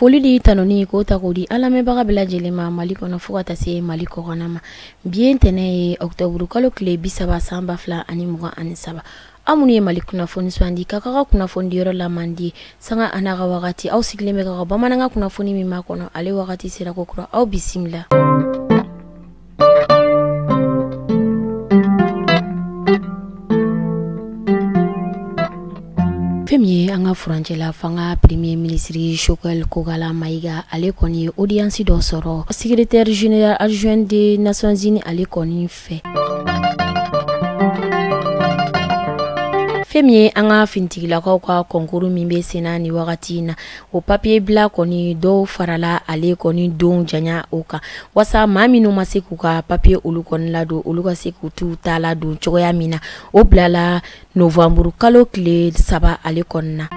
Foli ni tanuni k'o ta k'o di an lamɛnbaga bɛɛ lajɛlen ma Mali kɔnɔ fo ka taa se Mali kɔkanna ma. Bi ye ntɛnɛn ye octobre kalo tile 30 san 2023. Aw minnu ye Mali kunnafoni sugandi k'a k'aw ka kunnafoni diyɔrɔ la mandi sanga a n'a ka wagati aw sigilen bɛ ka bamanankan kunnafoni min makɔnɔ ale wagati sera ko kura aw bisimila. Fɛn min ye an ka furancɛla fanga premier ministre Choguel Kokalla Maïga ale kɔni ye audience dɔ sɔrɔ secrétaire général adjoint des Nations Unies ale kɔni fɛ. Fɛn min ye an ka finitigilakaw ka concours min bɛ senna nin wagati in na o papier bila kɔni dɔw farala ale kɔni don janya o kan walasa maa minnu ma se k'u ka papier olu kɔni ladon olu ka se k'u t'u ta ladon cogoya min na o bilala novembre kalo tile 3 ale kɔni na.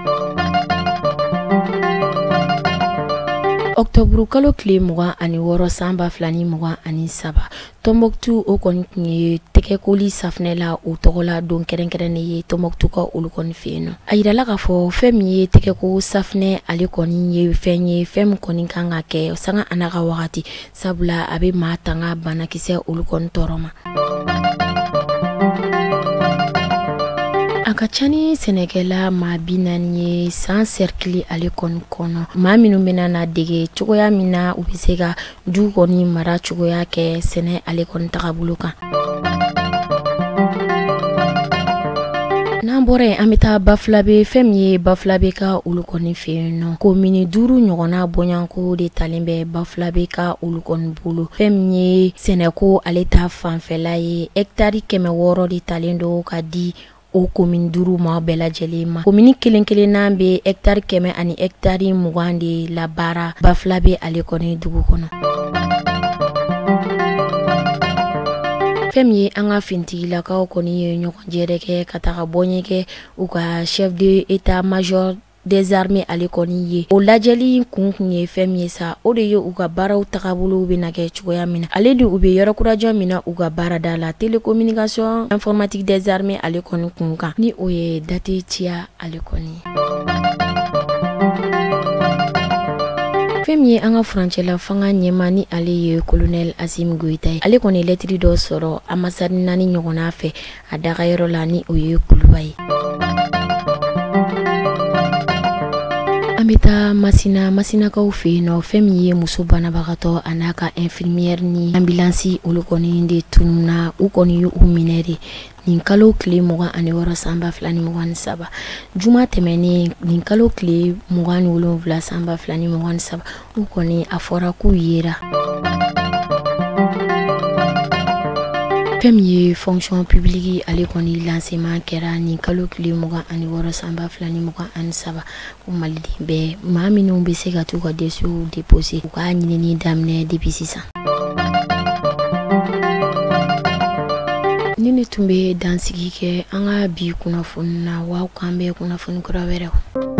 Octobre kalo tile 26 san 2023 Tombouctou o kɔni tun ye tɛgɛkoli safinɛ la o tɔgɔla don kɛrɛnkɛrɛnnen ye Tombouctou ka olu kɔni fɛ yen nɔ. A yirala k'a fɔ fɛn min ye tɛgɛko safinɛ ale kɔni ye fɛn ye fɛn min kɔni kan ka kɛ sanga a n'a ka wagati sabula a bɛ maa tanga banakisɛ olu kɔni tɔɔrɔ ma. A ka ca ni sɛnɛkɛla maa 40 ye San cercle ale kɔni kɔnɔ maa minnu bɛna na dege cogoya min na u bɛ se ka du kɔni mara cogoya kɛ sɛnɛ ale kɔni tagabolo kan. N'an bɔra yen an bɛ taa Bafulabe fɛn min ye Bafulabe ka olu kɔni fɛ yen nɔ komini 5 ɲɔgɔnna bɔɲɔgɔnko de talen bɛ Bafulabe ka olu kɔni bolo fɛn min ye sɛnɛko ale ta fanfɛla ye hɛkitari 600 de talen don ka di o komini 5 maa bɛɛ lajɛlen ma komini kelen kelenna bɛ hɛkitari 100 ani hɛkitari 20 de labaara Bafulabe ale kɔni dugu kɔnɔ. Fɛn min ye an ka finitigilakaw kɔni ye ɲɔgɔn jɛrɛ kɛ ka taga bɔɲɛ kɛ u ka chef de état major des armées ale kɔni ye o lajɛli kun kun ye fɛn min ye sa o de ye u ka baaraw tagabolow bɛna kɛ cogoya min na ale ni u bɛ yɔrɔ kurajɔ min na u ka baarada la télécommunication informatique des armées ale kɔni kun kan ni o ye date ciya ale kɔni ye. Fɛn min ye an ka furancɛla fanga ɲɛmaa ni ale ye colonel Assimi Goïta ye ale kɔni lɛtiri dɔ sɔrɔ ambassade 4 ɲɔgɔnna fɛ a dagayɔrɔ la ni o ye Kuluba ye. An bɛ taa Masina Masinakaw fɛ yen nɔ fɛn min ye muso banabagatɔ a n'a ka infirmière ni ambulance olu kɔni de tununna u kɔni y'u minɛ de nin kalo tile 26 san 2023 juma tɛmɛnen nin kalo tile 27 san 2023 u kɔni a fɔra k'u yera. Fɛn min ye fonction publique ale kɔni lancement kɛra nin kalo tile 26 san 2023 ko maliden bɛɛ maa minnu bɛ se ka t'u ka dossiers déposer u k'a ɲinini daminɛ depuis sisan. Ni ne tun bɛ dansigi kɛ an ka bi kunnafoni na wa k'an bɛ kunnafoni kura wɛrɛw.